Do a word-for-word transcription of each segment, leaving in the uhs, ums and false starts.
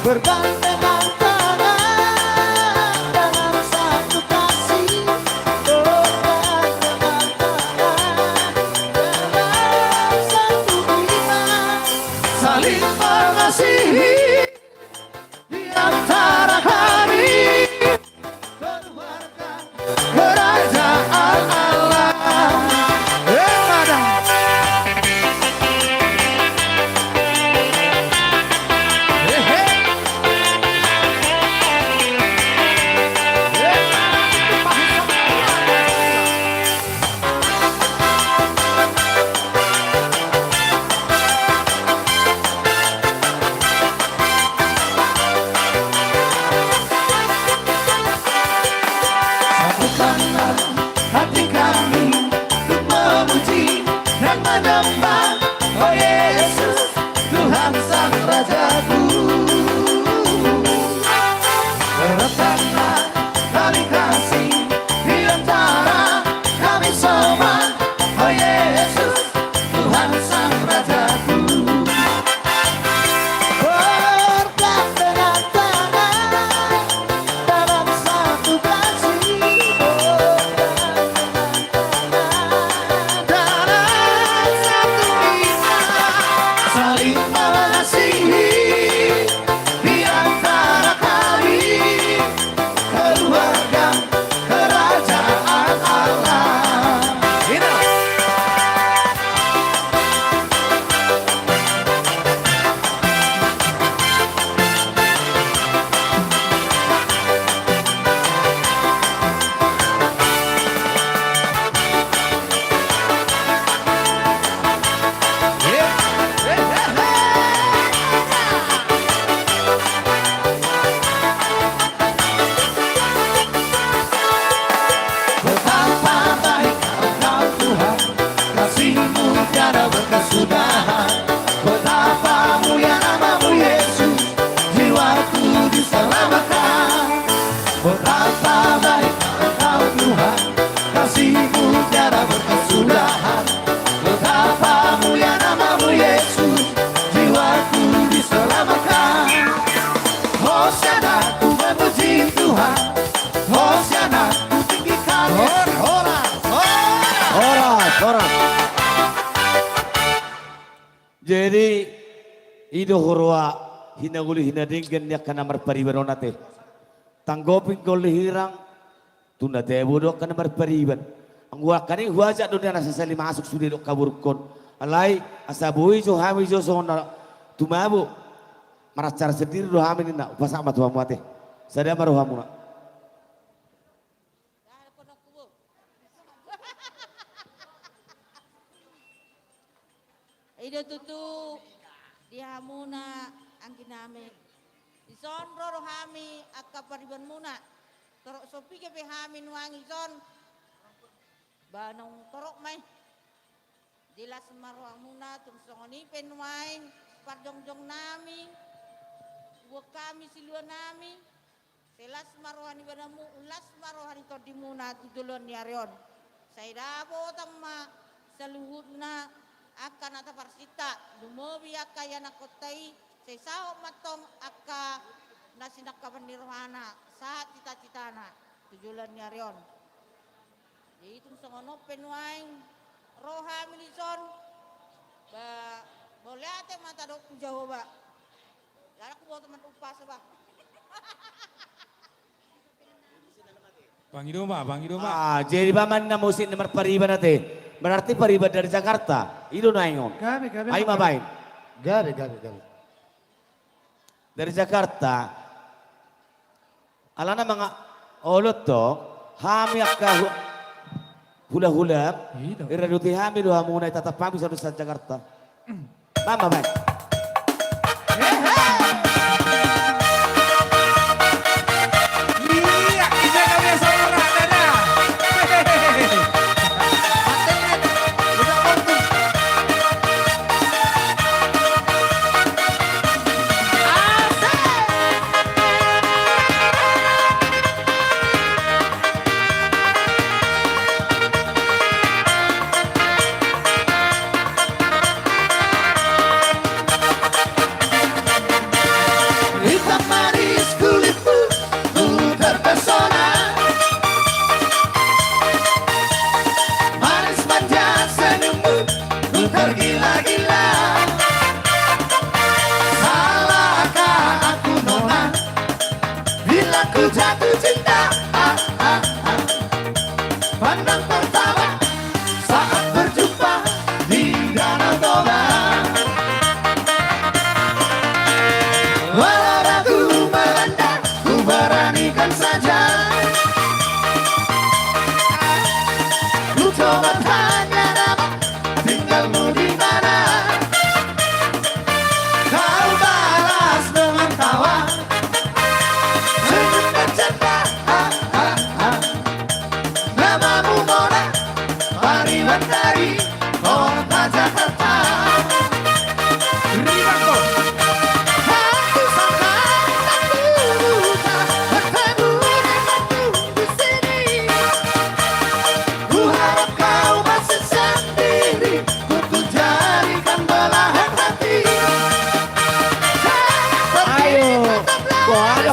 Bergandengan tangan dalam satu kasih. Bergandengan tangan dalam satu iman. Saling mengasihi di antara kami. Keluarga kerajaan Allah. Eh, mana? Eh, eh. Eh, mana itu bangsa? Satukanlah hati kami untuk memuji dan menyembah, oh Yesus, Tuhan Sang Rajaku. Eratkanlah tali kasih di antara kami semua, oh Yesus, Tuhan Sang Rajaku. Bergandengan tangan dalam satu kasih. Bergandengan tangan dalam satu iman. Saling mengasihi di antara kami. Keluarga kerajaan Allah. Ina. Betapa baik Engkau, Tuhan, kasih-Mu tiada berkesudahan. Betapa mulia nama-Mu, Yesus, jiwaku diselamatkan. Betapa baik Engkau, Tuhan, kasih-Mu tiada berkesudahan. Betapa mulia nama-Mu, Yesus, jiwaku diselamatkan. Hosiana, ku memuji Tuhan. Hosiana, ku tinggikan Yesus. Horas, horas, horas. Horas, horas. Jadi, i do huroha hinangoli hinadenggan ni angka na marpariban on ate. Tanggopi angka on, Lehirang, tu na tebo do angka na marpariban. Anggo angka na i huajak do nian asa sali masuk sude dohot haborungkon. Alai, asa boi jo hami jo songon na tumabo. Maracara sendiri do hami ninna, hupasahat ma tu hamu ate. Sada ma rohamuna. I do tutu di hamuna anggi nami. Dison ro do hami angka paribanmuna. Torop so piga pe hami nuaeng dison. Ba naung torop ma i. Jelas ma rohamuna, tung songon i pe nuaeng parjongjong nami. Buat hami silua nami. Sai las ma roha ni badanmu, las ma roha ni tondimuna tu joloan ni ari on. Sai dapotan ma saluhutna angka na taparsinta, lumobi angka ianakkonta i, sai saut ma antong angka na sinangkapan ni rohana, sahat cita-citana tu joloan ni ari on. Jadi tung songon on pe nuaeng ro hami dison, ba, mauliate ma tadok tu Jahowa. Jala huboto ma umpasa, bah. Pangido ma, pangido ma. Ah, jadi paman na musik na marpariban ate. Berarti pariban dari Jakarta. I do nuaeng on. Gabe, gabe. Ai ma baen. Gabe, gabe, gabe. Dari Jakarta. Alana manga-, olo tong, hami angka hu-, hula-hula, i do. Iradote hami do hamuna, itatap hami saluhut sian Jakarta. Mama, baen.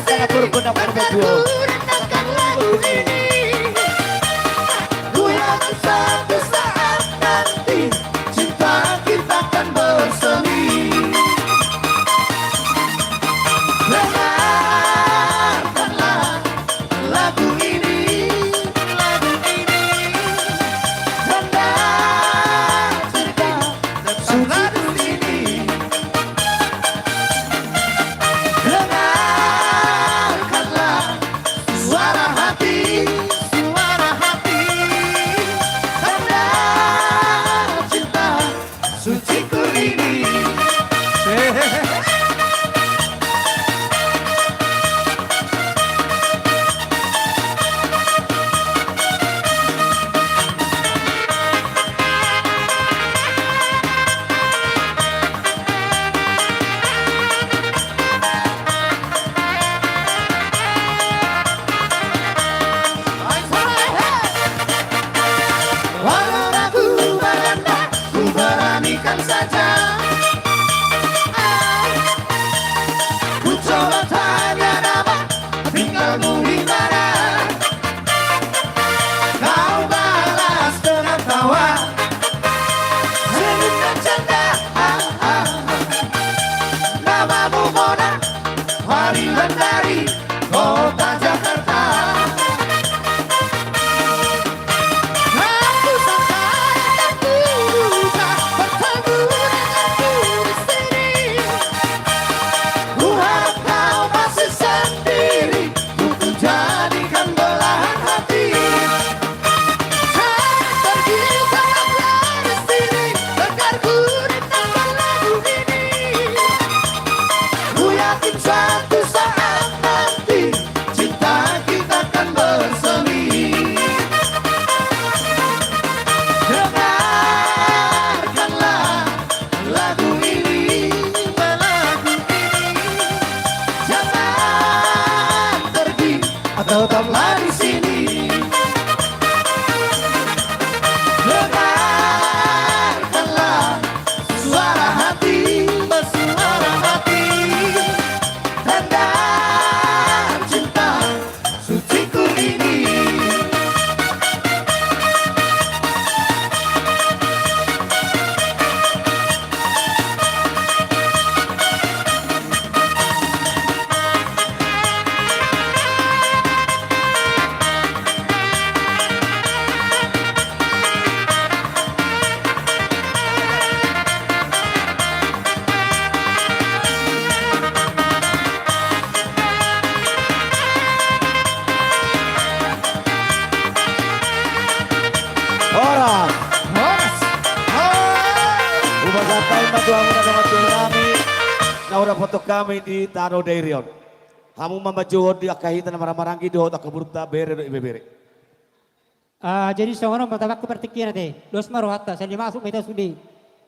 Sana turun guna berbajuo. Ku yakin suatu saat nanti cinta kita akan bersemi. Dengarkanlah lagu ini, lagu ini. Tanda cinta dan suci ini. Dengarkanlah suara hati, suara hati. Tanda cinta suciku ini. Walau ragu, baganda, ku beranikan saja. Ku coba tanya nama, tinggalmu di mana? Kau balas dengan tawa, senyum dan canda. Namamu Mona, Fahri Landari, kota Jakarta. Aku sampai tak terluka bertemu denganmu di sini. Ku harap kau masih sendiri, ku jadikan belahan hati. Jangan pergi, tetaplah di sini, dengar ku rindukan lagu ini. Ku yakin suatu saat nanti cinta kita akan bersemi. Dengarkanlah lagu ini, lagu ini. Jangan pergi, tetaplah di sini. Dengarkanlah suara hati, suara hati. Tanda cinta suciku ini. Horas. Horas. Horas. Hupasahat ma tu hamu na dongan tu hami na hudapothon hami di tano Dairi on. Hamu ma manjou di angka hita na marhahamaranggi dohot angka borunta, bere dohot ibebere. Ah, jadi songon on ma tabakku partingkian ate. Dos ma rohanta, sali masuk ma hita sude.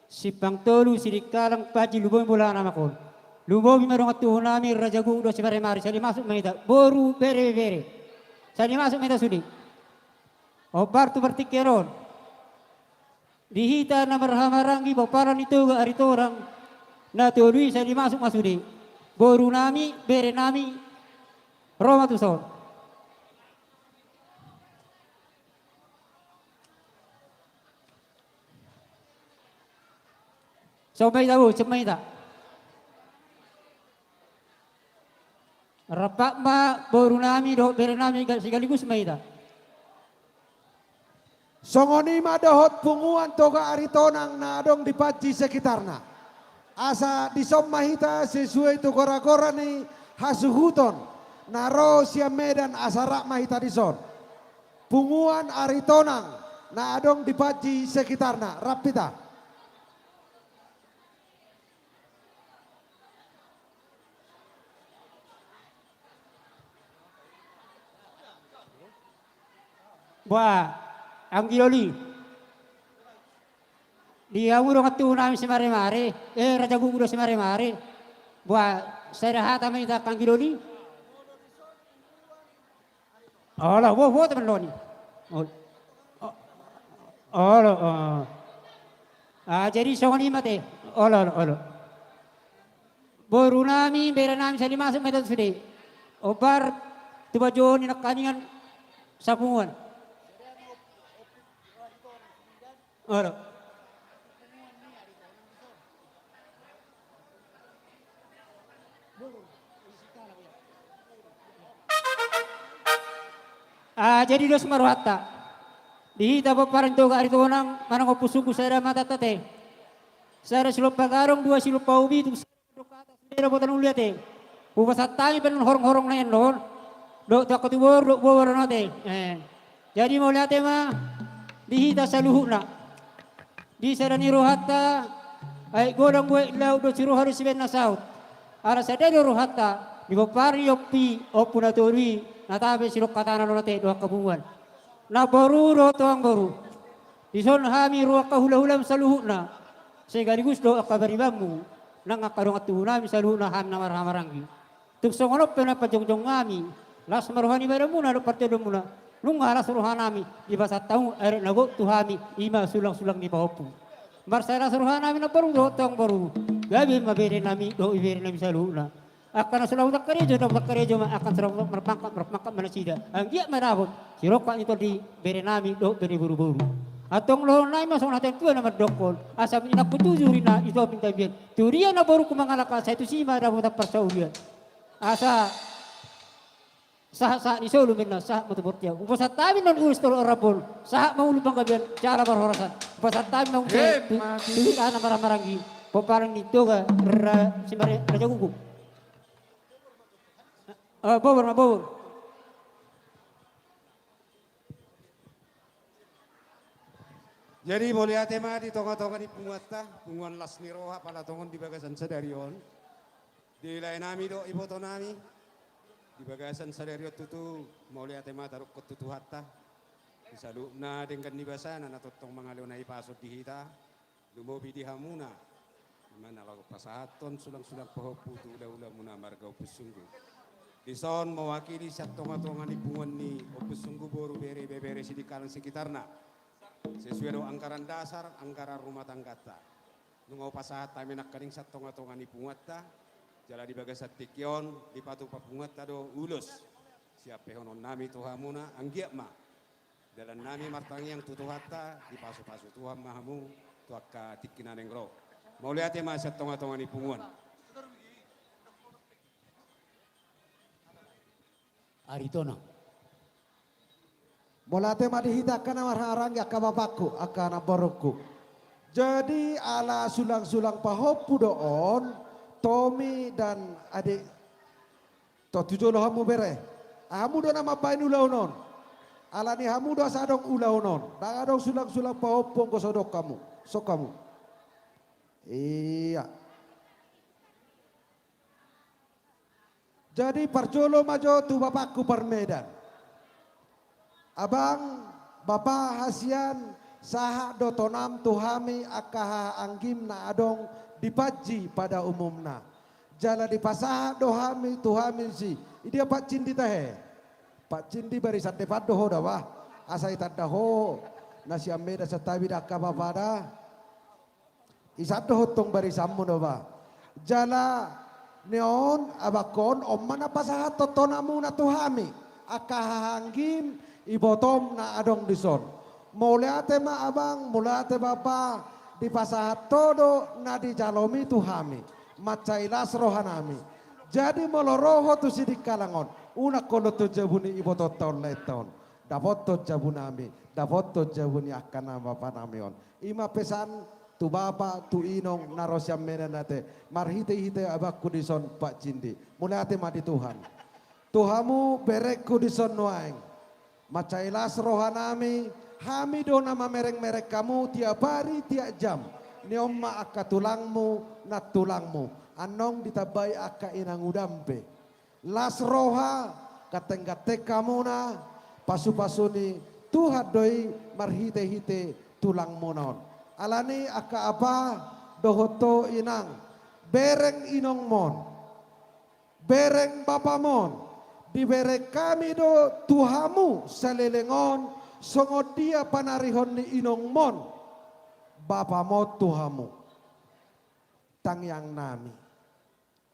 Simpang Tolu, Sidikalang, Panji, lumobi ma bolana ma on. Lumobi ma dongan tubu nami Raja Guguk dohot Simaremare, sali masuk ma hita. Boru, bere, bebere, sali masuk ma hita sude. Hombar tu partingkian on. Di hita na marhahamaranggi pomparan ni Toga Aritonang na tolu i, sali masuk ma sude. Boru nami, bere nami, ro ma tuson. Son ma hita, bo, son ma hita. Rap ma boru nami dohot bere nami, ga-, sekaligus ma hita. Songon i ma dohot punguan Toga Aritonang na adong di Panji sekitarna. Asa dison ma hita sesuai tu gora-gora ni hasuhuton na ro sian Medan, asa rap ma hita dison. Punguan Aritonang na adong di Panji sekitarna, rap hita. Boa, anggiloli. Di hamu dongan tubu nami Simaremare, eh, Raja Guguk dohot Simaremare. Boa, sada hata ma hita, anggiloli. Olo, bo, bo, teman doni. Olo. O-, olo, o. Ah, jadi songon i ma ate. Olo, olo, olo. Boru nami, bere nami, sali masuk ma hita sude. Ombar tu panjouon ni nangkiningan sapunguan. Olo. Ah, jadi dos ma rohanta. Di hita pomparan ni Toga Aritonang, manang Ompusunggu, sada ma tanda ate. Sada silompa gadong, dua silompa ubi, tung sada ma dok hata, sude dapotan uli ate. Hupasahat hami pe annon horong-horong na i annon. Dohot tu angka tubu, dohot boru na ate. Eh. Jadi mauliate ma di hita saluhutna. Di sada ni rohanta, aek godang, buaik laut, dohot siroha do sibaen na saut. Ala sada do rohanta, di pomparan ni ompu, ompu na tolu i, na tape sidok hatana do na ate dohot angka punguan. Namboru dohot tuan boru. Dison hami ro angka hula-hulam saluhutna. Sekaligus dohot angka baribanmu. Nang angka dongan tubu nami saluhutna, hami na marhaha maranggi. Tung songon on pe na panjongjong nami, las ma roha ni badanmuna dohot parjolo muna. Nunga las roha nami, dipasahat hamu adat na gok tu hami, i ma sulang-sulang ni pahompu. Mansai las roha nami namboru dohot tuan boru, gabe ma bere nami dohot ibebere nami saluhutna. Angka na so dapot angka karejo, dapot angka karejo ma, angka na so dapot marpangkat, marpangkat ma nasida. Anggiat ma dapot sirongkap ni tondi bere nami dohot bere boru-boru. Antong dohonon nami ma songon hata ni natua-tua na mandokkon, asa inangku tuju rina, ito pinta bian. Tu dia namborungku mangalangka, sai tusi ma dapotan parsaulian. Asa sahat-sahat ni solu ma inna, sahat ma tu bontean. Hupasahat hami annon ulos tolu rambon, sahat ma ulu panggabean, jala parhorasan. Hupasahat hami ma muse, eh, tu, mati. Tu hita na marhaha maranggi, pomparan ni Toga Ra-, Simare-, Raja Guguk. Eh, bobor ma, bobor. Jadi, mauliate ma di tonga-tonga ni punguanta, punguan las ni roha, pala tongon di bagasan sadari on. Di lae nami dohot iboto nami, di bagasan sadari on tutu, mauliate ma tadokkon tu Tuhanta. Di saluhutna denggan ni basana, na tongtong mangalehon hahipason di hita. Lumobi di hamuna, i ma na laho pasahathon sulang-sulang pahompu tu hula-hulamuna marga Ompusunggu. Dison mewakili sian tonga-tonga ni punguan ni Ompusunggu, boru, bere, ibebere, sidikalang sekitarna. Sesuai dohot anggaran dasar, anggaran rumah tangganta. Nunga hupasahat hami nangkining sian tonga-tonga ni punguanta, jala di bagasan tingki on, dipatupa punguanta do ulos siampehonon nami tu hamuna, anggiat ma dalan nami martangiang tu Tuhanta, dipasu-pasu Tuhan ma hamu tu angka tingki na naeng ro. Mauliate ma sian tonga-tonga ni punguan. Aritonang. Mauliate ma di hita angka na marhaha maranggi, angka bapakku, angka namborungku. Jadi ala sulang-sulang pahompu do on, Tomi dan adik. Tong tu jolo hamu bere. Hamu do na mambahen ulaon on. Alani hamu do asa adong ulaon on. Ndang adong sulang-sulang pahompu anggo so dok hamu. Sok hamu. Iya. Jadi parjolo ma jo tu bapakku parmedan. Abang, bapa hasian, sahat do tonam tu hami angka haha anggim na adong di Panji pada umumna. Jala dipasahat do hami tu hami si, i dia Pak Cindi tahe? Pak Cindi barisan depan do ho da bah. Asa itanda ho na sian Medan, santabi da angka bapa da. Isan do ho tong barisanmu do bah. Jala ni on, abangkon, on ma na pasahathon tonamuna tu hami angka haha anggim, ibotom na adong dison. Mauliate ma abang, mauliate bapa, dipasahat ho do na dijalomi tu hami. Mansai las roha nami. Jadi molo ro ho tu Sidikalang on, unang ho lontu jabu ni ibotonta on laenhon. Dapothon jabu nami, dapothon jabu ni angka na bapa nami on. I ma pesan tu bapa, tu inong na ro sian Medan ate, marhite-hite abangku dison Pak Cindi. Mauliate ma di Tuhan. Tu hamu berengku dison nuaeng. Mansai las roha nami, hami do na mamereng-mereng hamu tiap ari, tiap jam. Ni on ma angka tulangmu, nantulangmu. Annon ditambai angka inangudam pe. Las roha, ganteng-ganteng hamuna, pasu-pasu ni Tuhan do i marhite-hite tulangmuna on. Alani angka apa dohot ho inang, bereng inongmon, bereng bapamon, dibereng hami do tu hamu saleleng on, songon dia panarihon ni inongmon, bapamon tu hamu. Tangiang nami.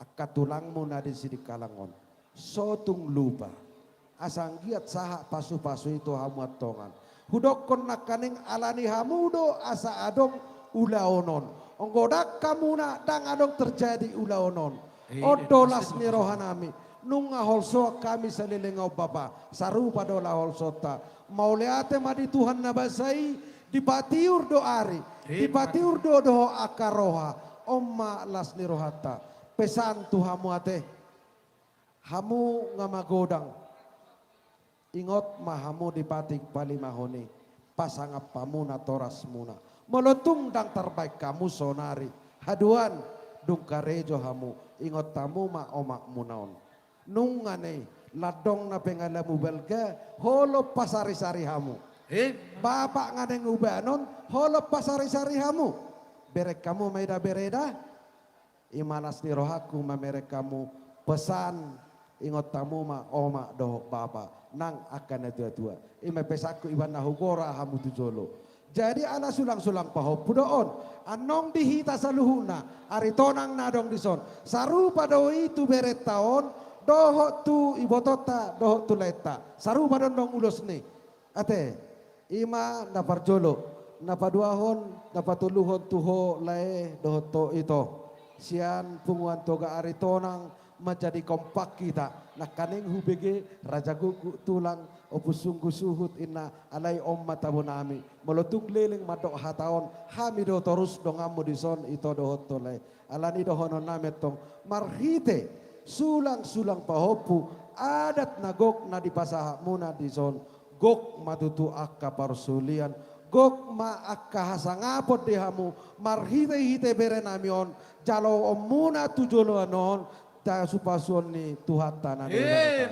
Angka tulangmu na di Sidikalang on. So tung lupa. Asa anggiat sahat pasupasu i tu hamu antongan. Hudokkon nangkaning ala ni hamu do asa adong ulaon on. Anggo ndang hamuna ndang adong terjadi ulaon on. On do las ni rohanami. Nunga holsoan hami saleleng on Bapa. Sarupa do laho holsoanta. Mauliate ma di Tuhan na basa i, dipatiur do ari, dipatiur do dohot angka roha. On ma las ni rohanta. Pesan tu hamu ate. Hamu nga magodang. Ingot ma hamu di patik palimahon i, pasangap hamuna torasmuna. Molo tung ndang tarbaen hamu saonari, haduan, dung karejo hamu, ingot hamu ma omakmuna on. Nunga ni, landong na pengalamu balga, holop pasarisari hamu. Bapak nga naeng ubanon, holop pasarisari hamu. Bereng hamu ma ida bereda. I ma las ni rohangku mamereng hamu pesan, ingot hamu ma omak dohot bapa nang angka na tuatua. I ma pesanku ibana hugora hamu tu jolo. Jadi ala sulangsulang pahompu do on. Annon di hita saluhutna Aritonang na adong dison, sarupa do i tu berenta on, dohot tu ibotonta dohot tu laenta. Sarupa do annon ulos ni. Ate, i ma na parjolo, na paduahon, na patoluhon tu ho lae dohot tu ito. Sian Punguan Toga Aritonang manjadi kompak hita, nangkaning hubege Raja Guguk tulang, Ompu Sunggu suhut inna, alai on ma tabonami. Molo tung leleng mandok hata on, hami do torus donganmu dison ito dohot ho lae. Alani dohononnami antong, marhite sulangsulang pahompu, adat na gok na dipasahatmuna dison, gok ma tutu angka parsulian, gok ma angka hasangapon di hamu, marhitehite berenami on, jaloonmuna tu joloan on, pasupasuon ni Tuhanta na niula.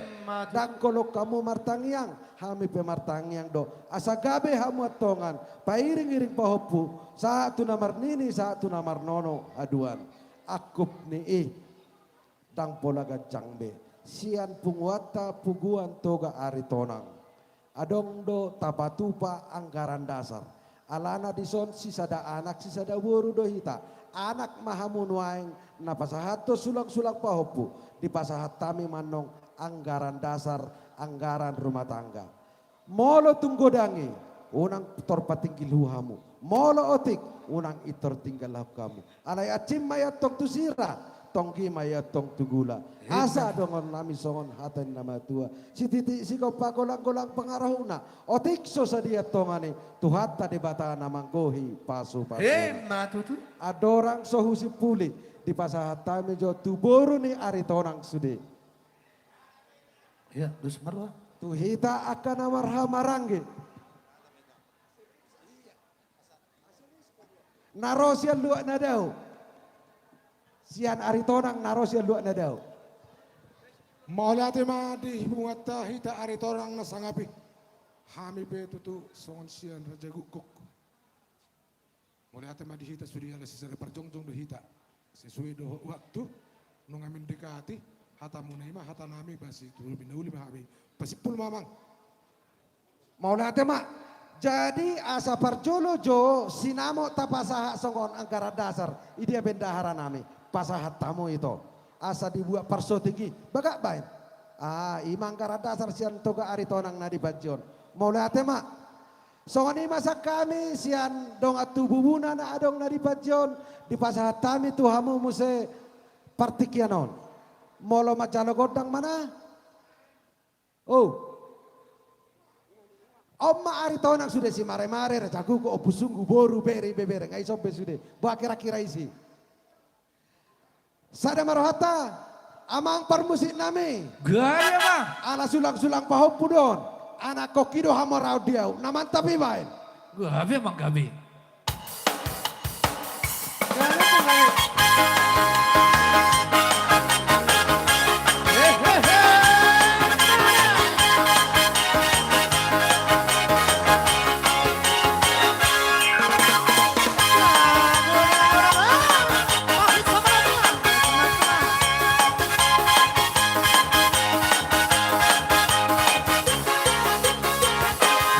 Ndang holong hamu martangiang, hami pe martangiang do. Asa gabe hamu antongan, pairingiring pahompu, sahat tu na marnini, sahat tu na marnono, haduan. Angkup ni i, ndang pola ganjang be. Sian punguanta Punguan Toga Aritonang, adong do tapatupa anggaran dasar. Alana dison sisada anak, sisada boru do hita. Anak ma hamu nuaeng na pasahathon sulangsulang pahompu. Dipasahat hami ma annon anggaran dasar, anggaran rumah tangga. Molo tung godang i, unang tor patinggilhon hamu. Molo otik, unang i tor tinggalhon hamu. Alai ansim ma i antong tu sira, tonggi ma i antong tu gula. Asa dongan nami songon hata ni na matua. Sititi sigompa, golanggolang pangarahutna. Otik so sadia antongan i, Tuhanta Debata na manggohi pasupasuna. Andorang so husimpuli, dipasahat hami jo tu boru ni Aritonang sude. Ia, dos marua. Tu hita angka na marhahamaranggi. Na ro sian luat na dao. Sian Aritonang na ro sian luat na dao. Mauliate ma di punguanta hita Aritonang na sangap i. Hami pe tutu songon sian Raja Guguk. Mauliate ma di hita sude ala sisada parjongjong do hita. Sesuai dohot waktu, nunga mendekati, hatamuna i ma hatanami, basi tu lobi na uli ma hami. Pasimpul ma amang. Mauliate ma. Jadi asa parjolo jo sinamot tapasahat songon anggaran dasar, i dia bendaharanami. Pasahat hamu ito. Asa dibuat parsotik i, bagak baen. Ah, i ma anggaran dasar sian Toga Aritonang na di Panji on. Mauliate ma. Songon i ma sian hami, sian dongan tubumuna na adong na di Panji on, dipasahat hami tu hamu muse partingkian on. Molo manjalo gondang ma na. Oh. On ma Aritonang sude, simaremare, Raja Guguk, Ompu Sunggu, boru, bere, ibebere, nga ison be sude. Boha kira-kira isi. Sada ma rohanta, amang parmusiknami. Gabe ma. Ala sulangsulang pahompu do on. Anakkon i do hamoraon di ahu. Na mantap i baen. Gabe amang, gabe.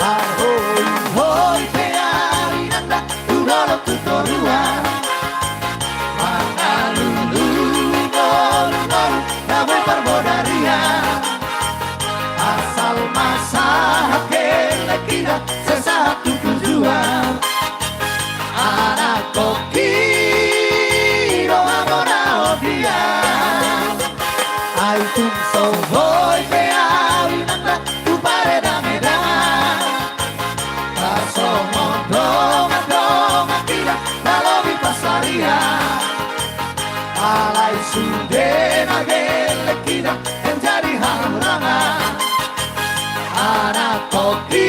Marhoi-hoi pe ari nanda, tu dolok tu toruan. Mangalului Ai tung so boi pe au inanta tu paredangedangan, tarsongon dongan-dongan hita na lobi pansarian. Alai sude na gelleng hita, ndang jadi hahurangan. Anak tondi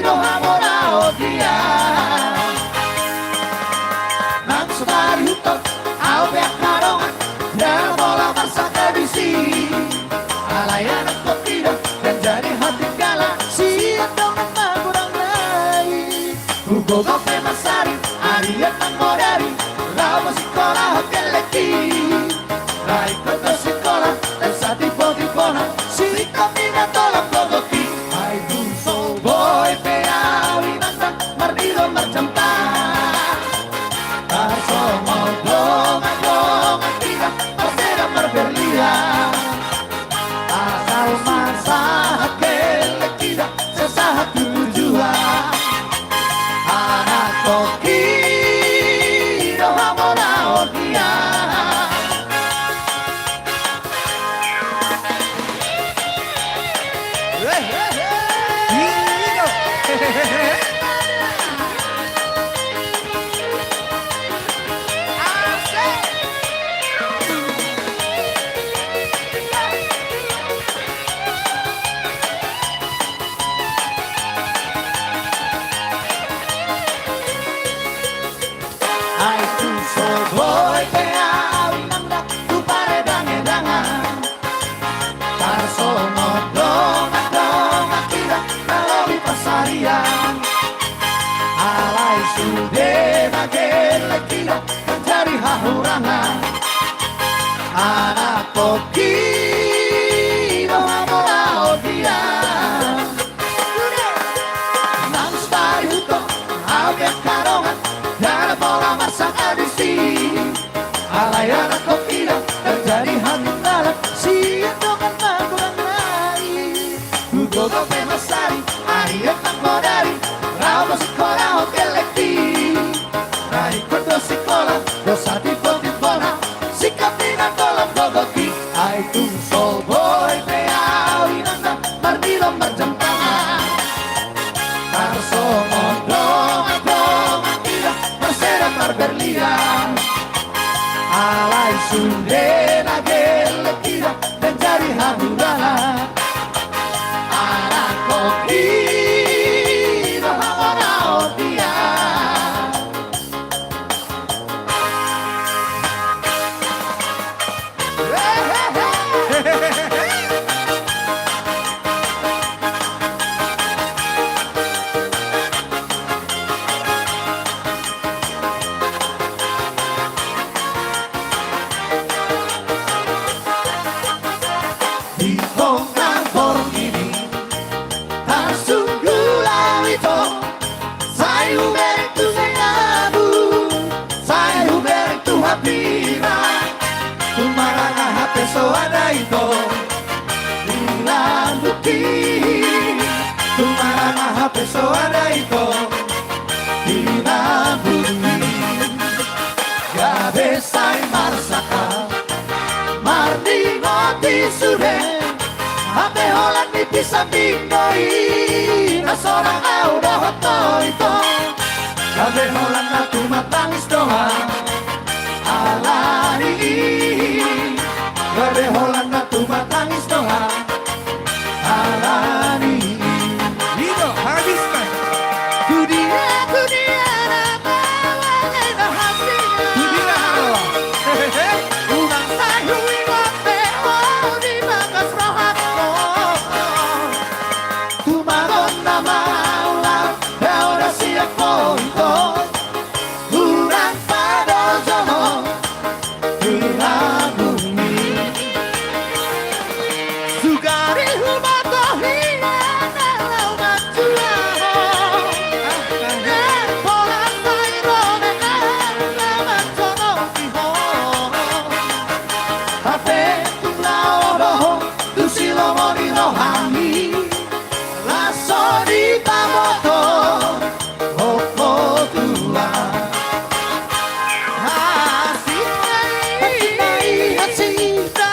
do hamu na odian. Nang so tarihuthon au pe angka dongan, ndang pola marsangka disi. Alai anak tondi do, ndang jadi hatinggalan sian dongan na hurang nai. Hugogo pe marsari, ari nang modari, laho masikolahon gellengki. Ra ingkon do sikola, dan satibo-tibona, singkop ni na tolap gogoki. Ai tung so boi pe au inanta, marnida marjampang. Tarsongon dongan-dongan hita, marseda marberlian. Asal ma sahat gelleng hita, sai sahat tu tujuan. Anak tondi do hamu na odian. Ai tung so boi pe au inanta tu paredangedangan, tarsongon dongan-dongan hita na lobi pansarian. Alai sude na gelleng hita, ndang jadi hahurangan. Anak tondi do hamu na odian. Nang so tarihuthon au pe angka dongan, ndang pola marsangka disi. Alai anak tondi do, ndang jadi hatinggalan sian dongan na hurang nai. Hugogo pe marsari, ari nang modari, laho masikolahon gellengki. Ra ingkon do sikola, dan satibo-tibona, singkop ni na tolap gogoki. Ai tung so boi pe au inanta, marnida marjampang. Tarsongon dongan-dongan hita, marseda marberlian. Alai sude na gelleng hita, ndang jadi hahurangan. Anak tondi do hamu na odian. Di tonga borngin i tarsungkul au ito, sai hubereng tu si Abu, sai hubereng tu hambirang. Tung maranga hape so ada ito di lambungki. Tung maranga hape so ada ito di lambungki. Gabe sai marsangkap marningot i sude, hape holan ni pisambing do i na sonang au dohot ho ito. Gabe holan na tumatangis do ha alani i. Gabe holan na tumatangis do ha alani i. I do, habiskan. Tu dia, tu dia na bawa lena hasilna. Tu dia na bawa. Hehehe. Unang sai huingot be ho di bagas rohangku. Tumagon na maulang, dao da siap ho ito. Unang padojonon tu lambungmi. Sugari huboto hian na laho manjua ho, ndang pola sai ro be angka manjonok i ho. Hape tung laho do ho tu si lomo ni rohami, laos so dipaboto ho Tuhan. Hasinna i, hasinna i, hasinna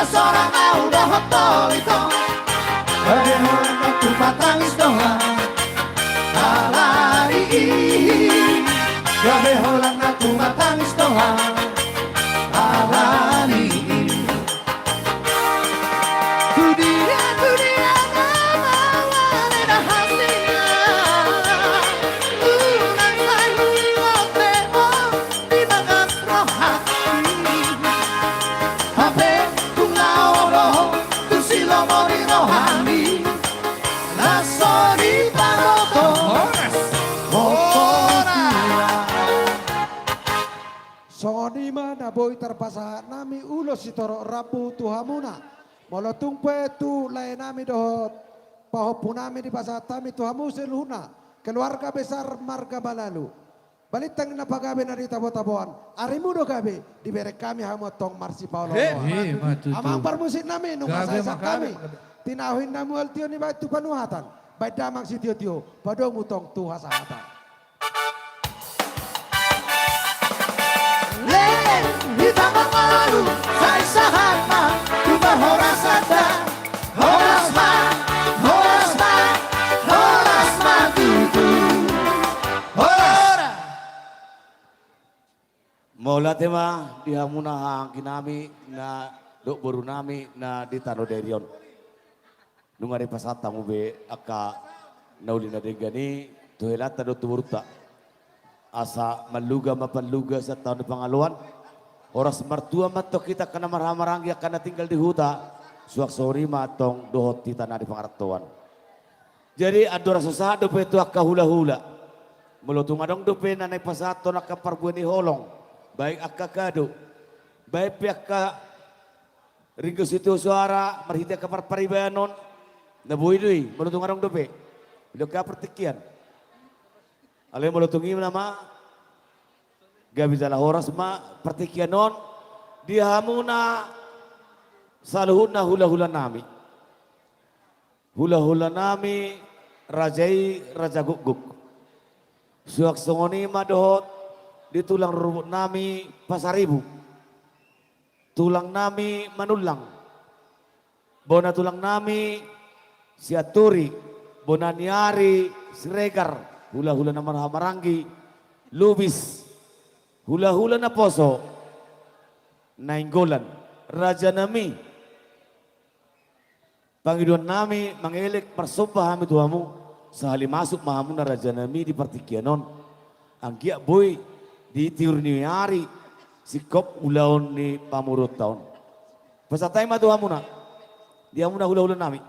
Sorang ahu dohot tolito. Gabe holan na tumatangis do hami. Alani i. Gabe holan na tumatangis do hami. Alani i. Tudia, tudia na mauae na hasina. Unang sai huingot be on di bagas rohangki. Hape tung laho do ho tu silomo ni rohami. Na so dipaboto. Horas. Horas. Songon i ma na boi tarpasahat nami ulos sitorop rambu tu hamuna. Molo tung pe tu lae nami dohot pahompu nami dipasahat hami tu hamu saluhutna keluarga besar marga Balalu. Balintang na pagabe na di tabo-taboan, arimu do gabe, dibereng hami hamu antong marsipaolo-oloan. He, ma tutu. Amang parmusik nami, nunga saesak hami. Gabe ma gabe. Tinahu inna mual tio ni baen tu panuhatan, baen damang sitio-tio, padomu tong tu hasahatan. Leleng hita mangolu, sai sahat ma, tu parhorasan da. Horas ma, horas ma, horas ma tutu. Horas. Mauliate ma di hamuna haha anggi nami na dohot boru nami na di tano Dairi on. Nunga dipasahat hamu be angka na uli na denggan i tu helanta dohot tu borunta. Asa manluga ma panluga sian taon ni pangaloan. Horas martua ma antong hita angka na marhahamaranggi angka na tinggal di huta. Suang songon i ma antong dohot hita na di pangarantoan. Jadi andorang so sahat dope tu angka hula-hula. Molo tung adong dope na naeng pasahathon angka parbue ni holong, baik angka kado, baik pe angka ringgas sitio soara marhite angka parparibanon, na boi do i molo tung adong dope. Di angka partingkian. Alai molo tung i nama gabe jala horas ma partingkian on di hamuna saluhutna hula-hula nami. Hula-hula nami raja i Raja Gukguk. Suang songon i ma dohot di tulang rorobot nami Pasaribu. Tulang nami Manullang. Bona tulang nami Sianturi, bona ni ari Siregar, hula-hula na marhahamaranggi, Lubis, hula-hula naposo, Nainggolan, raja nami. Pangidoan nami mangelek marsomba hami tu hamu, sahali masuk ma hamuna raja nami di partingkian on. Anggiat boi di tiur ni ari singkop ulaon ni pamoruonta on. Pasahat hami ma tu hamuna, di hamuna hula-hula nami.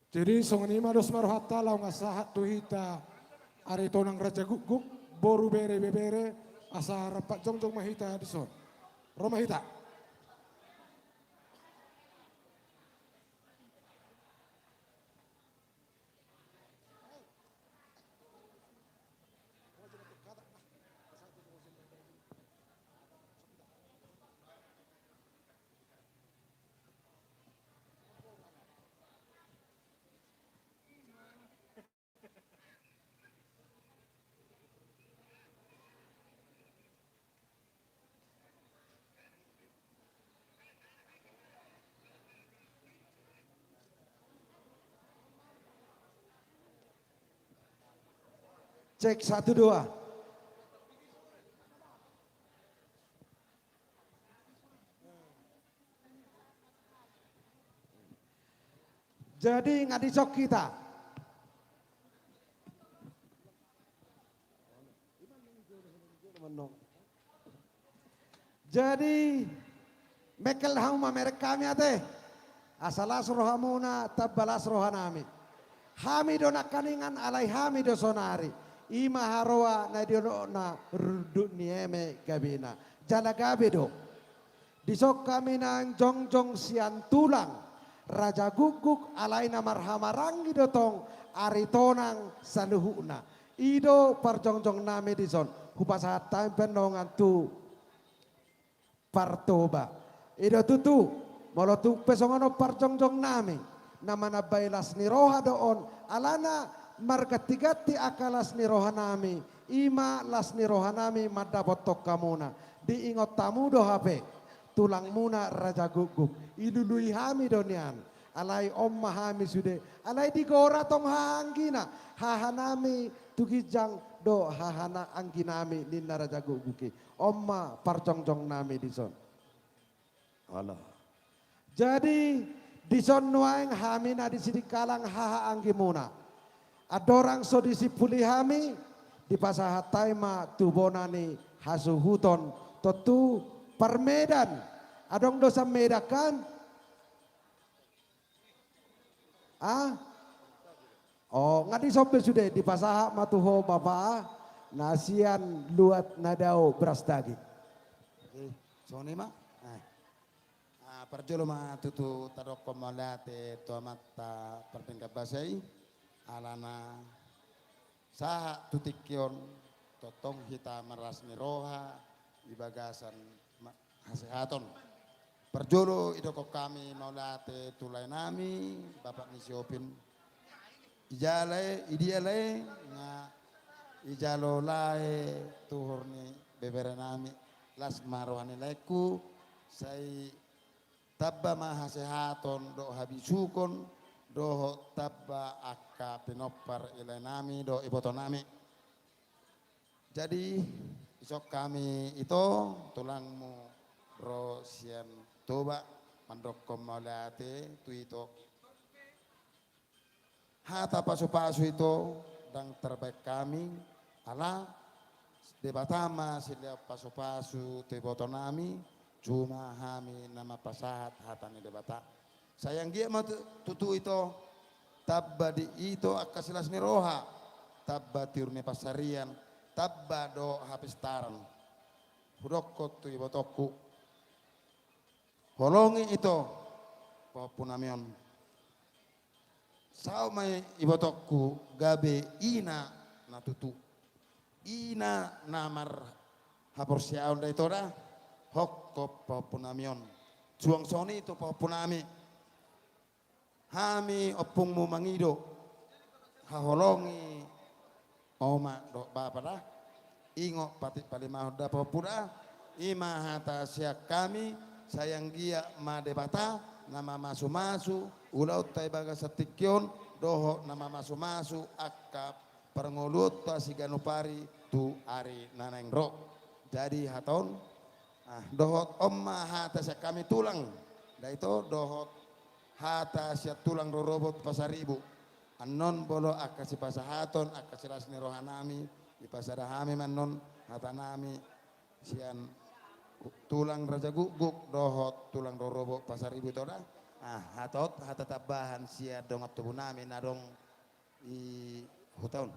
Jadi songon i ma dos ma rohanta laho sahat tu hita Aritonang Raja Gukguk, boru, bere, ibebere, asa rap jongjong ma hita dison. Ro ma hita. Cek, satu, dua. Jadi nga dison hita. Jadi mengkel hamu mamereng hami ate. Asa las rohamuna, tamba las rohanami. Hami do nangkiningan alai hami do sonari. I ma haroa na didokna rundut ni eme gabena. Jala gabe do. Dison hami nang jongjong sian tulang Raja Gukguk alai na marhahamaranggi do tong Aritonang saluhutna. I do parjongjong nami dison. Hupasahat hami pe nongan tu Partoba. I do tutu, molo tung pe songon on parjongjong nami, na manambai las ni roha do on, alana marganti-ganti angka las ni rohanami, i ma las ni rohanami mandapothon hamuna. Diingot hamu do hape tulangmuna Raja Gukguk, ilului hami do nian. Alai on ma hami sude, alai digora tong haha anggina, hahanami tu ginjang do hahana angginami ninna Raja Gukguk i. On ma parjongjongnami dison. Alah. Jadi, dison nuaeng hami na di Sidikalang haha anggimuna. Andorang so disimpuli hami, dipasahat hami ma tu bona ni hasuhuton, tontu parmedan. Adong do sian Medan kan? Ah? Oh, nga dison be sude, dipasahat ma tu ho bapa, na sian luat na dao beras daging. Oke, songon i ma. Eh. Ah, parjolo ma tutu tadokkon mauliate tu Amanta Pardenggan Basa i, alana sahat tu tingki on tongtong hita marlas ni roha di bagasan ma-, hasehaton. Parjolo idokkon hami mauliate tu laenami, bapak ni si Opin. Ijalo lae, idia lae, nga ijalo lae tuhor ni beberenami, las ma roha ni laengku, sai tamba ma hasehaton dohot habisuhon, dohot tamba angka pinompar i laenami dohot ibotonami. Jadi, dison hami ito, tulangmu ro sian Toba, mandokkon mauliate tu ito. Hata pasupasu ito, ndang tarbahen hami, ala Debata ma silehon pasupasu tu ibotonami, cuma hami na mampasahat hata ni Debata. Sai anggiat ma tu-, tutu ito, tamba di ito angka silas ni roha, tamba tiur ni pansarian, tamba dohot hapistaran. Hudokkon tu ibotongku. Holongi ito, pahompunami on. Saut ma ibotongku gabe ina na tutu. Ina na marhaporseaon da ito da. Hohom pahompunami on. Suang songon i tu pahompunami. Hami ompungmu mangido haholongi oma dohot bapa da. Ingot patik palimahon da pahompu da. I ma hata sian hami, sai anggiat ma Debata na mamasumasu ulaonta di bagasan tingki on, dohot na mamasumasu angka parngoluonta siganup ari tu ari na naeng ro. Jadi hata on, ah, dohot on ma hata sian hami tulang, da ito dohot hata sian tulang rorobot Pasaribu. Annon molo angka sipasahaton, angka silas ni rohanami, dipasada hami ma annon hatanami sian tulang Raja Gukguk dohot tulang rorobot Pasaribu ito da. Ah, hata on, hata tambahan sian dongan tubunami na adong di huta on.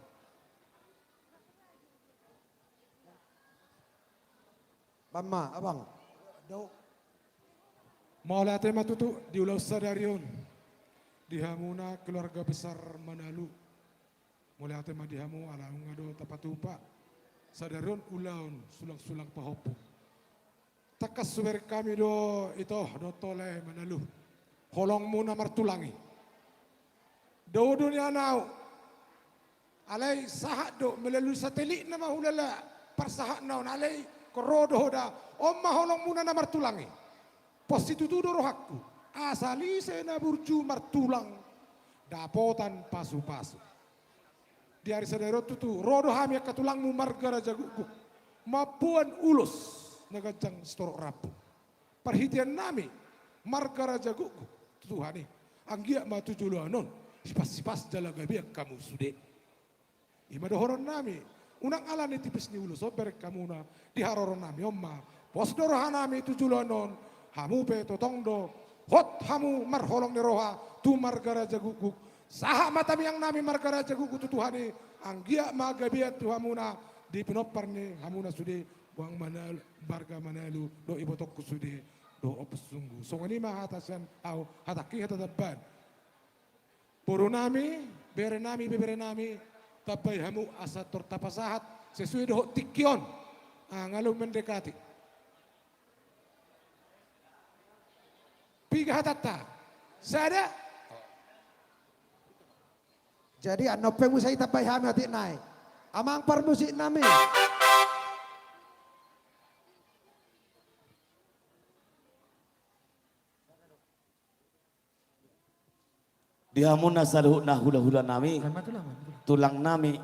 Bamma, abang. Dao. Mauliate ma tutu di ulaon sadari on di hamuna keluarga besar Manalu. Mauliate ma di hamu ala nunga do tapatupa sadari on ulaon sulang-sulang pahompu. Tangkas hubereng hami do ito dohot ho lae Manalu holongmu na martulang i. Dao do nian au. Alai sahat do, melalui satelit nama hulala parsahatna on, alai ingkon ro do ho da, on ma holongmuna na martulang i. Pos situtu do rohangku, asal ise na burju martulang, dapotan pasupasu. Di ari sadari on tutu, ro do hami angka tulangmu marga Raja Gukguk, mamboan ulos na ganjang sitorop rambu. Parhiteannami marga Raja Gukguk tu Tuhan i, anggiat ma tu joloan on sipas-sipas jala gabean hamu sude. I ma dohononnami, unang ala ni tipis ni ulos on bereng hamuna di haroronnami on ma. Pos do rohanami tu joloan on, hamu pe tongtong do hot hamu marholong ni roha tu marga Raja Gukguk. Sahat ma tangiangnami marga Raja Gukguk tu Tuhan i, anggiat ma gabean tu hamuna di pinompar ni hamuna sude, boan Manalu, marga Manalu, dohot ibotongku sude, dohot Ompu Sunggu. Songon i ma hata sian au, hatangki hata tambahan. Borunami, berenami, beberenami, tambai hamu asa tor tapasahat sesuai dohot tingki on. Ah, nga lam mendekati. Piga hatanta? Sada? Jadi annon pe muse ditambai hami otik nai. Amang parmusik nami. Di hamuna saluhutna hula-hula nami, tulang nami,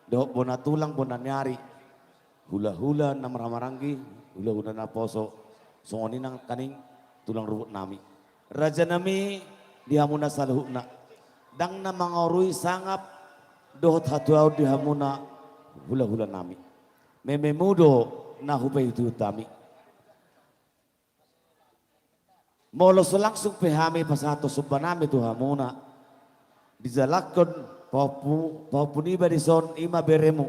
dohot bona tulang, bona ni ari, hula-hula na marhaha maranggi, hula-hula na poso, songon i nangkaning tulang rumput nami. Raja nami, di hamuna saluhutna, ndang na mangaorui sangap dohot hatuaon di hamuna hula-hula nami. Mememu do na hupaihut-ihut hami. Molo so langsung pe hami pasahathon somba nami tu hamuna, dijalanhon pahompu, pahompu niba dison, i ma beremu.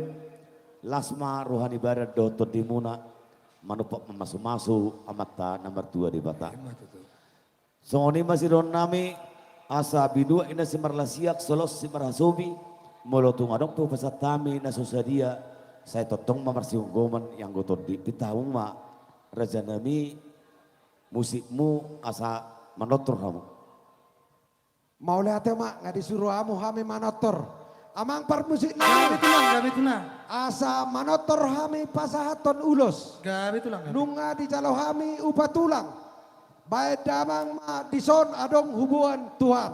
Las ma roha ni badan dohot tondimuna, manumpak mamasu-masu Amanta na martua Debata. Ima tutu. Songon i ma sidohonon nami, asa binuat ninna simarlasiak, solos simarhasobi, molo tung adong pe hupasahat hami na so sadia, sai tongtong ma marsihonggoman ianggo tondi. Pinta hamu ma, raja nami, musikmu asa manortor hamu. Mauliate ma, nga disuru hamu hami manortor. Amang parmusik nami. Gabe tulang, gabe tulang. Asa manortor hami pasahathon ulos. Gabe tulang, gabe. Nunga dijalo hami upa tulang. Baen damang ma dison adong huboan Tuhan.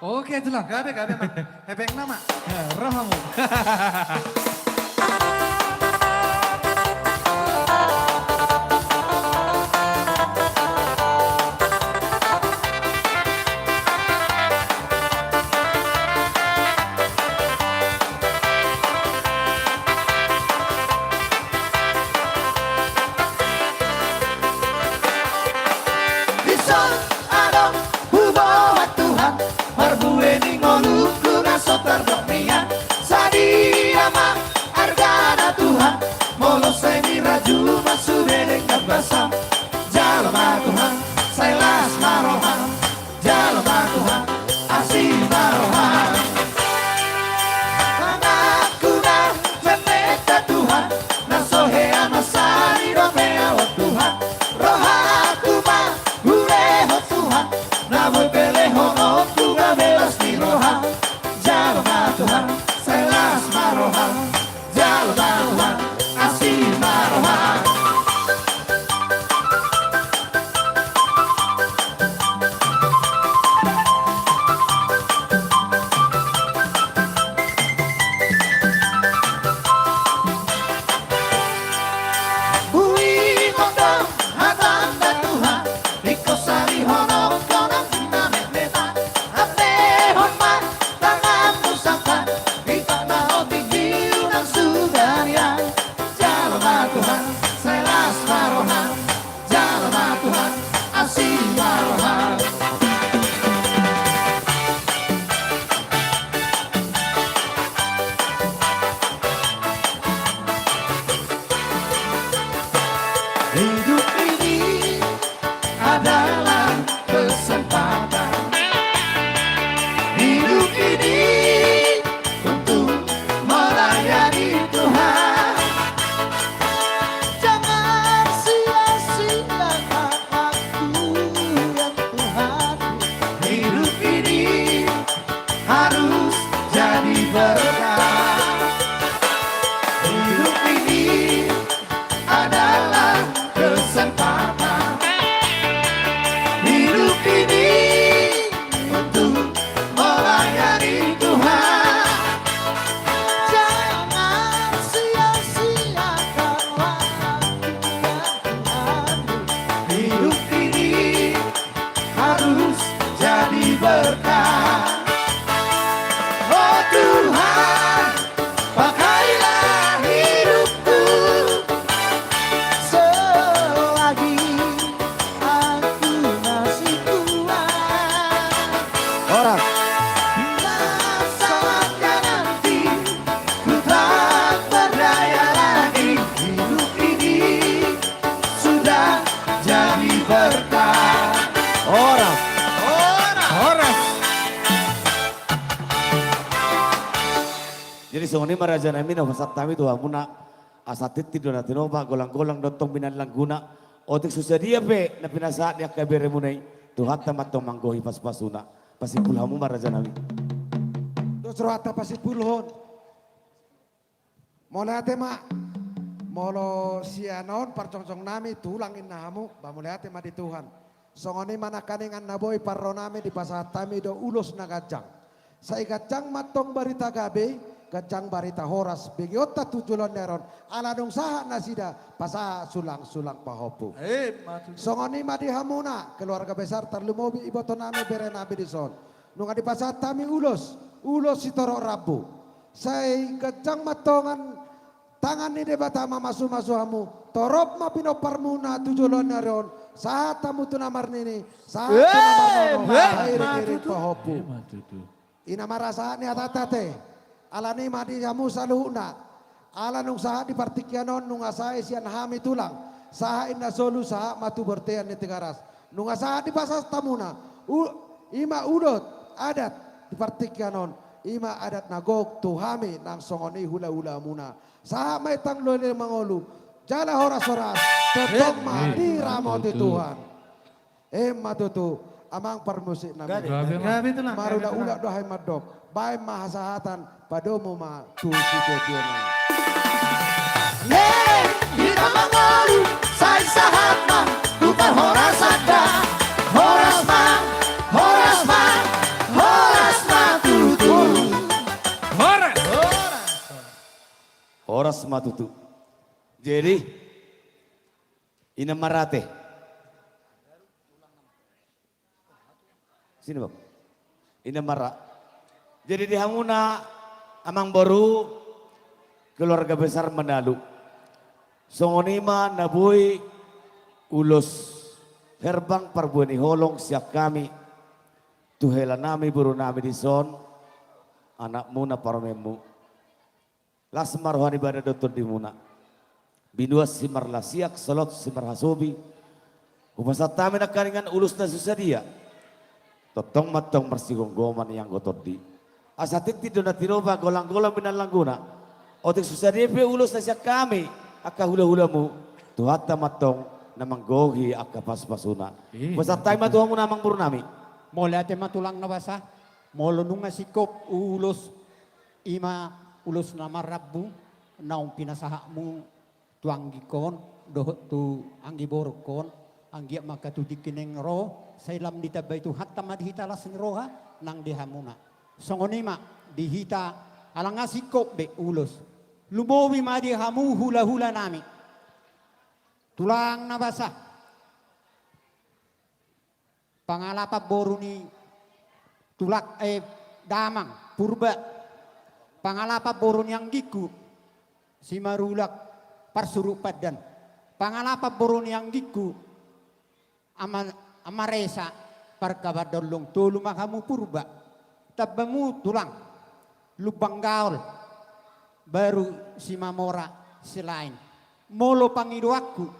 Oke, tulang. Gabe, gabe, Mang. Hepeng nama. Ya, rohamu. Dison adong huboan Tuhan, marbue ni ngolungku na so tardok nian. Sadia ma argana Tuhan, molo sai mirajuma sude denggan basam. Jalo ma Tuhan, sai las ma roham. Jalo ma Tuhan, asi ma roham. Tanganku na memmeta Tuhan, na so hea mansai dope ahu Tuhan. Rohangku ma hulehon Tuhan, na boi pe lehononku gabe las ni roha. Jalo ma Tuhan, sai las ma roham. Jalo ma Tuhan, asi ma roham. Huingot do hatana Tuhan, ingkon salihononku nang na metmeta. Ambehon ma tanganmu sangkap, i ma na otik di unang suda nian. Jalo ma Tuhan, sai las ma roham. Jalo ma Tuhan, asi ma roham. Hidup ini adalah kesempatan. Hidup ini untuk melayani Tuhan. Jangan sia-siakan waktu yang Tuhan beri. Hidup ini harus jadi berkat. Hidup ini adalah kesempatan. Hidup ini untuk melayani Tuhan. Jangan sia-siakan waktu yang Tuhan beri. Hidup ini harus jadi berkat. Oh Tuhan, pakailah hidupku selagi aku masih kuat. Horas. Bila saatnya nanti ku tak berdaya lagi, hidup ini sudah jadi berkat. Horas. Horas. Horas. Jadi songon i ma raja nami na hupasahat hami tu hamuna, asa tintin do na tinopa, golang-golang do tong binallangguna. Otik so sadia pe na pinasahat ni angka beremuna i, Tuhanta ma tong manggohi pasupasuna. Pasimpul hamu ma raja nami. Dos rohanta pasimpulhon. Mauliate ma. Molo sian on parjongjong nami tulang inna hamu, ba mauliate ma di Tuhan. Songon i ma nangkaningan na boi parro nami dipasahat hami do ulos na ganjang. Sai ganjang ma tong barita gabe, ganjang barita horas, begeonta tu joloan ni ari on, ala dung sahat nasida pasahat sulangsulang pahompu. Emma tutu. Songon i ma di hamuna, keluarga besar tarlumobi iboto nami bere nami dison. Nunga dipasahat hami ulos, ulos sitorop rambu. Sai ganjang ma tongan tangan ni Debata mamasumasu hamu, torop ma pinomparmuna tu joloan ni ari on, sahat hamu tu na marnini, sahat tu na marnono, emma tutu. Pairingiring pahompu. Emma tutu. I na ma ra sahat ni hatanta ate. Alani i ma di hamu saluhutna. Ala nunga sahat di partingkian on nunga sae sian hami tulang. Sahat inna solu sahat ma tu bontean ni Tigaras. Nunga sahat dipasahat hamuna. U-, i ma ulos adat di partingkian on. I ma adat na gok tu hami nang songon i hulahulamuna. Sahat ma i tang loe mangolu. Jala horashoras. Tongtong ma diramoti Tuhan. Emma tutu, amang parmusik nami. Gabe, gabe, gabe tulang. Marulakula do hami mandok. Baen ma hasahatan, padomu ma tu sitiotio nami. Ye, hita mangolu, sai sahat ma, tu parhorasan da. Horas ma, horas ma, horas ma tutu. Horas. Horas ma tutu. Jadi, i na ma ra ate. Sini, Bang. I na ma ra. Jadi di hamuna amangboru keluarga besar Manalu. Songon i ma na boi ulos herbang parbue ni holong sian hami tu hela nami boru nami dison, anakmuna parumaenmu. Las ma roha ni badan dohot tondimuna. Binua simarlasiak, solot simarhasobi. Hupasahat hami nangkaningan ulos na so sadia. Tongtong ma tong marsigomgoman i anggo tondi. Asa tintin do na tiroba, golanggolang ma na langguna. Otik so sadia pe ulos na sian hami angka hulahulamu, Tuhanta ma tong na manggohi angka pasupasuna. Hupasahat hami ma tu hamuna amangboru nami. Mauliate ma tulang na basa. Molo nunga singkop ulos, i ma ulos na marrambu naung pinasahatmu tu anggingkon dohot tu anggiborungkon, anggiat ma angka tu tingki na naeng ro, sai lam ditambai Tuhanta ma di hita las ni roha nang di hamuna. Songon i ma di hita, ala nunga singkop be ulos, lumobi ma di hamu hulahula nami. Tulang na basa. Pangalapan boru ni tulang, eh, damang Purba. Pangalapan boru ni anggingku Simarulak Parsuruk Pandan. Pangalapan boru ni anggingku Ama, Ama Resa Parkabandollung. Tolu ma hamu Purba. Tambamu tulang Lumban Gaol, baru Simamora Silaen. Molo pangidoanku,